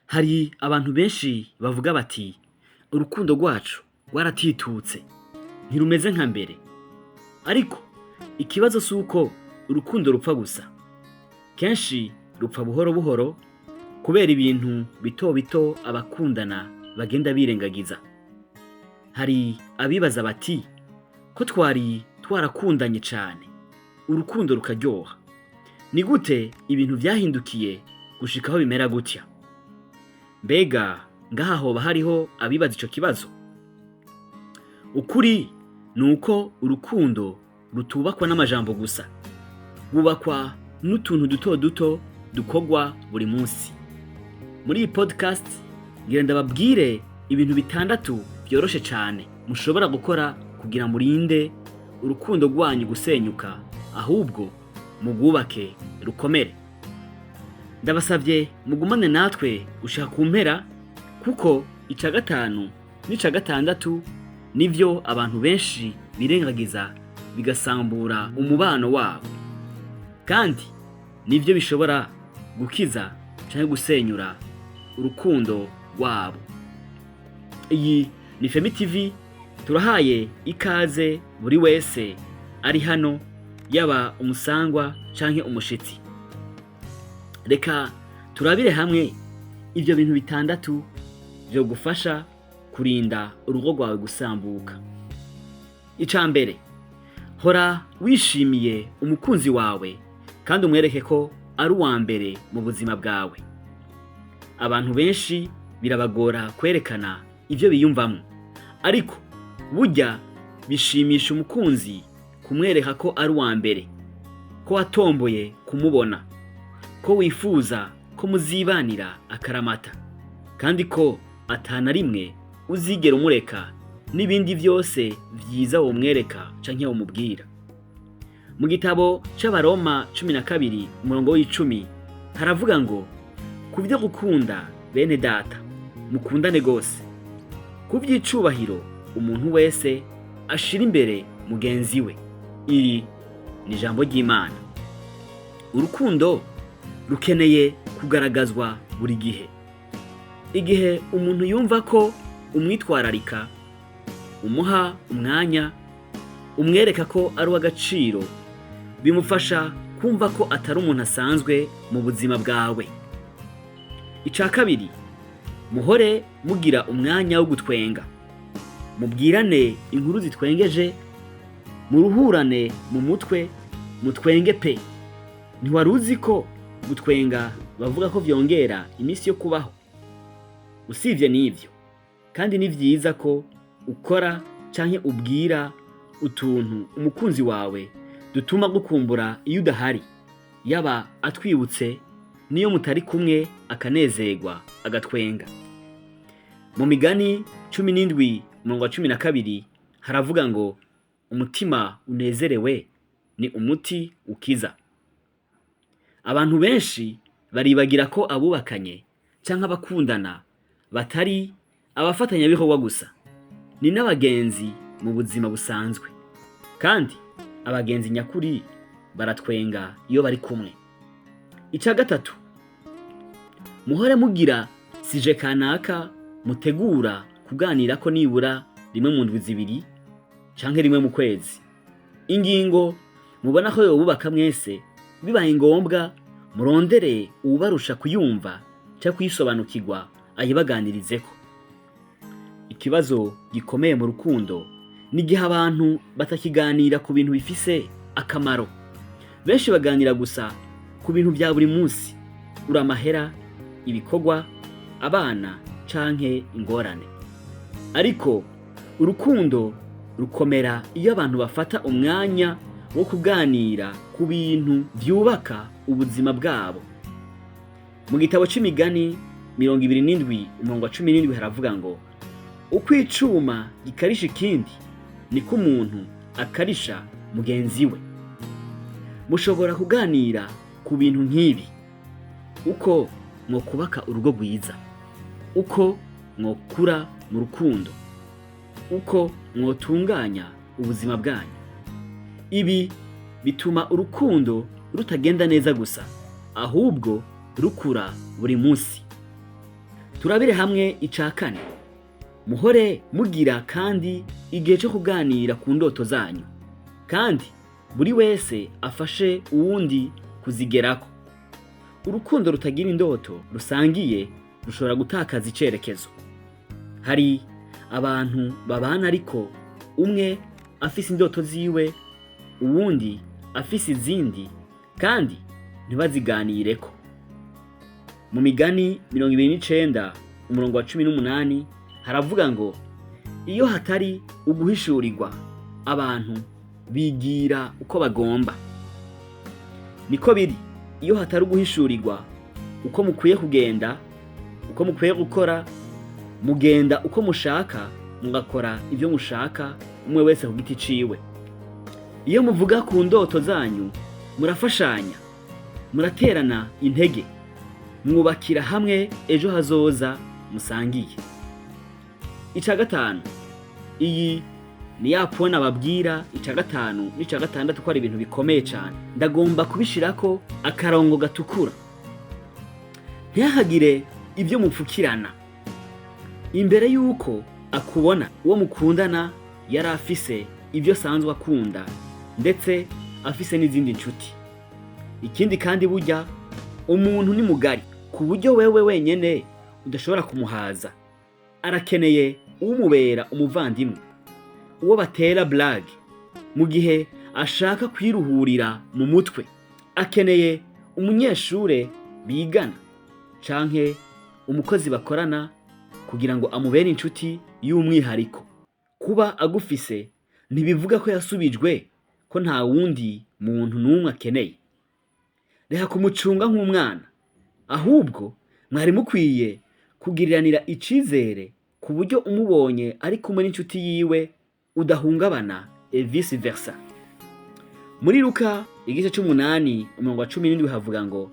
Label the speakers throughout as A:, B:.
A: Hari abantu benshi bavuga bati urukundo rwacu rwaratitutse ntirumeze nka mbere, ariko ikibazo si uko urukundo rupfa gusa, kenshi rupfa buhoro buhoro kubera ibintu bito bito abakundana bagenda birengagiza. Hari abibaza bati ko twari twarakundanye cane urukundo rukaryoha, ni gute ibintu vyahindukiye gushika aho bimera gutya? Mbega ngaha hoba hariho abibaza ico kibazo? Ukuri ni uko urukundo rutubakwa n'amajambo gusa, rwubakwa n'utuntu duto duto dukorwa buri munsi. Muri iyi podcast ngira ndababwire ibintu bitandatu vyoroshe cane mushobora gukora kugira murinde urukundo rwanyu gusenyuka, ahubwo murwubake rukomere. Ndabasavye mugumane natwe gushika ku mpera, kuko ica gatanu n'ica gatandatu nivyo abantu benshi birengagiza bigasambura umubano wabo, kandi nivyo bishobora gukiza canke gusenyura urukundo rwabo. Iyi ni Femi TV, turahaye ikaze buri wese ari hano, yaba umusangwa canke umushitsi. Reka turabire hamwe ivyo bintu bitandatu vyogufasha kurinda urugo rwawe gusambuka. Ica mbere, hora wishimiye umukunzi wawe kandi umwereke ko ari uwa mbere mu buzima bwawe. Abantu benshi birabagora kwerekana ivyo biyumvamwo, ariko burya bishimisha umukunzi kumwereka ko ari uwa mbere, ko watomboye kumubona, ko wifuza ko muzibanira akaramata, kandi ko atana rimwe uzigera umureka n'ibindi vyose vyiza womwereka canke womubwira. Mu gitabo c'Abaroma 12 umurongo w'icumi haravuga ngo ku vyo gukunda bene data mukundane gose, ku vy'icubahiro umuntu wese ashira imbere mugenzi we. Iri ni ijambo ry'Imana. Urukundo rukeneye kugaragazwa buri gihe. Igihe umuntu yumva ko umwitwararika, umuha umwanya, umwereka ko ari uw'agaciro, bimufasha kumva ko atari umuntu asanzwe mu buzima bwawe. Ica kabiri, muhore mugira umwanya wo gutwenga. Mubwirane inkuru zitwengeje, muruhurane mu mutwe, mutwenge pe. Ntiwari uzi ko gutwenga bavuga ko vyongera iminsi yo kubaho? Usivye n'ivyo, kandi ni vyiza ko ukora canke ubwira utuntu umukunzi wawe dutuma gukumbura iyo udahari, yaba atwibutse niyo mutari kumwe akanezerwa agatwenga. Mu migani 17 umurongo wa 12 haravuga ngo umutima unezerewe ni umuti ukiza. Abantu benshi baribagira ko abubakanye canke abakundana batari abafatanyabikorwa gusa, ni n'abagenzi mu buzima busanzwe, kandi abagenzi nyakuri baratwenga iyo bari kumwe. Ica gatatu, muhore mugira sujet kanaka mutegura kuganirako nibura rimwe mu ndwi zibiri canke rimwe mu kwezi. Ingingo mubona ko yobubaka mwese, bibaye ngombwa murondere uwubarusha kuyumva canke kuyisobanukirwa ayibaganirizeko. Ikibazo gikomeye mu rukundo ni igihe abantu batakiganira ku bintu bifise akamaro. Benshi baganira gusa ku bintu vya buri munsi, uramahera, ibikorwa, abana canke ingorane. Ariko urukundo rukomera iyo abantu bafata umwanya wo kuganira ku bintu vyubaka ubuzima bwabo. Mu gitabo c'imigani 27 umurongo wa 17 haravuga ngo uko icuma gikarisha ikindi niko umuntu akarisha mugenzi we. Mushobora kuganira ku bintu nk'ibi: uko mwokubaka urugo rwiza, uko mwokura mu rukundo, uko mwotunganya ubuzima bwanyu. Ibi bituma urukundo rutagenda neza gusa, ahubwo rukura buri munsi. Turabire hamwe ica kane. Muhore mugira kandi igihe cyo kuganira ku ndoto zanyu, kandi buri wese afashe uwundi kuzigerako. Urukundo rutagira indoto rusangiye rushobora gutakaza icerekezo. Hari abantu babana ariko umwe afise indoto ziwe, uwundi afise izindi, kandi ntibaziganireko. Mu Migani 29 umurongo wa 18 haravuga ngo: "Iyo hatari uguhishurirwa, abantu bigira uko bagomba." Niko biri, iyo hatari uguhishurirwa uko mukwiye kugenda, uko mukwiye gukora, mugenda uko mushaka, mugakora ibyo mushaka, umwe wese ku giti ciwe. Iyo muvuga ku ndoto zanyu, murafashanya, muraterana intege, mwubakira hamwe ejo hazoza musangiye. Ica gatanu, iyi ni ya point nababwira, ica gatanu n'ica gatandatu ko ari ibintu bikomeye cyane, ndagomba kubishirako akarongo gatukura. Ntihagire ibyo mupfukirana. Imbere y'uko akubona, uwo mukundana yari afise ibyo asanzwe akunda, ndetse afise n'izindi nshuti. Ikindi kandi, burya umuntu ni mugari ku buryo wewe wenyene udashobora kumuhaza. Arakeneye umubera umuvandimwe, uwo batera blague mu gihe ashaka kwiruhurira mu mutwe. Akeneye umunyeshure bigana canke umukozi bakorana kugira ngo amubere inshuti y'umwihariko. Kuba agufise ntibivuga ko yasubijwe, ko nta wundi muntu n'umwe akeneye. Reka kumucunga nk'umwana, ahubwo mwari mukwiye kugiriranira icizere ku buryo umubonye ari kumwe n'inshuti yiwe udahungabana, et vice versa. Muri Luka igice c'umunani umurongo wa 17 havuga ngo: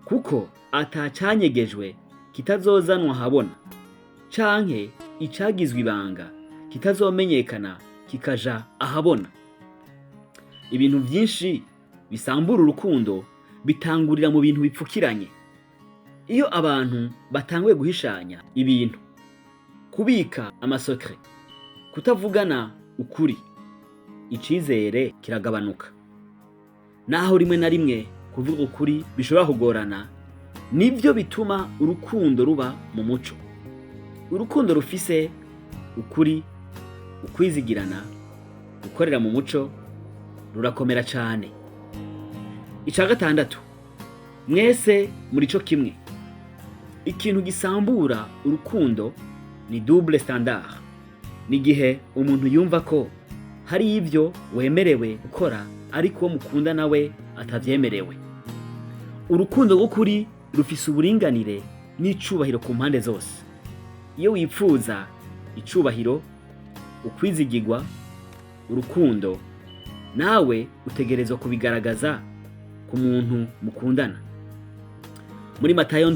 A: "Kuko atacanyegejwe kitazozanwa ahabona, canke icagizwe ibanga kitazomenyekana kikaja ahabona." Ibintu vyinshi bisambura urukundo bitangurira mu bintu bipfukiranye. Iyo abantu batanguye guhishanya ibintu, kubika ama secrets, kutavugana ukuri, icizere kiragabanuka. Naho rimwe na rimwe kuvuga ukuri bishobora kugorana, nivyo bituma urukundo ruba mu muco. Urukundo rufise ukuri, ukwizigirana, gukorera mu muco, rurakomera cane. Ica gatandatu, mwese muri co kimwe. Ikintu gisambura urukundo ni double standard. Ni igihe umuntu yumva ko hari ibyo wemerewe gukora ariko uwo mukunda nawe atavyemerewe. Urukundo rw'ukuri rufise uburinganire n'icubahiro ku mpande zose. Iyo wipfuza icubahiro, ukwizigirwa, urukundo, nawe utegerezwa kubigaragaza ku muntu mukundana. Muri Matayo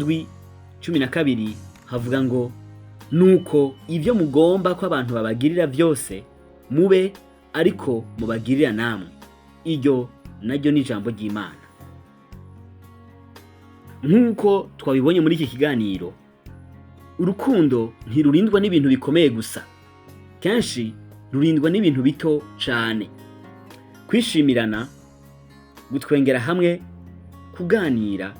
A: 7:12 havuga ngo: "Nuko ibyo mugomba ko abantu babagirira byose, mube ariko mubagirira namwe." Iryo naryo ni ijambo ry'Imana. Nk'uko twabibonye muri iki kiganiro, urukundo ntirurindwa n'ibintu bikomeye gusa, kenshi rurindwa n'ibintu bito cane: kwishimirana, gutwengera hamwe, kuganira,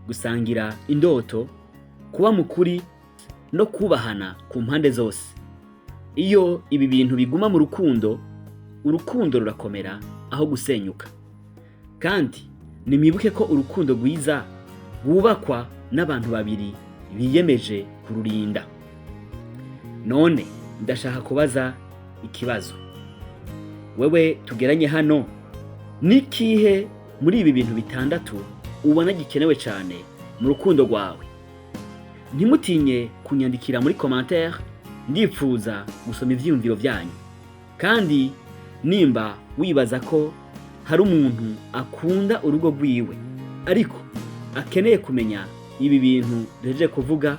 A: gusangira indoto, kuba mukuri no kubahana ku mpande zose. Iyo ibi bintu biguma mu rukundo, urukundo rurakomera aho gusenyuka. Kandi nimwibuke ko urukundo rwiza rwubakwa n'abantu babiri biyemeje kururinda. None ndashaka kubaza ikibazo: wewe tugeranye hano, nikihe muri ibi bintu bitandatu ubona gikenewe cyane mu rukundo rwawe? Ntimutinye kunyandikira muri commentaire, ndipfuza gusoma ivyiyumviro vyanyu. Kandi nimba wibaza ko hari umuntu akunda urugo rwiwe ariko akeneye kumenya ibi bintu duhejeje kuvuga,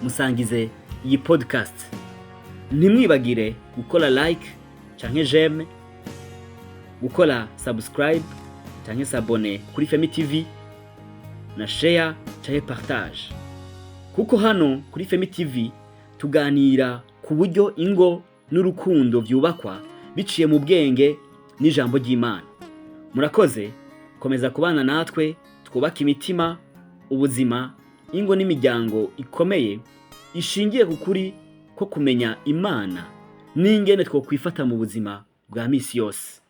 A: musangize iyi podcast. Ntimwibagire gukora like canke j'aime, gukora subscribe canke s'abonner kuri Femi TV, na share canke partage. Kuko hano kuri Femi TV tuganira ku buryo ingo n'urukundo vyubakwa biciye mu bwenge n'ijambo ry'Imana. Murakoze, komeza kubana natwe twubake imitima, ubuzima, ingo n'imiryango ikomeye ishingiye ku kuri ko kumenya Imana n'ingene twokwifata mu buzima bwa misi yose.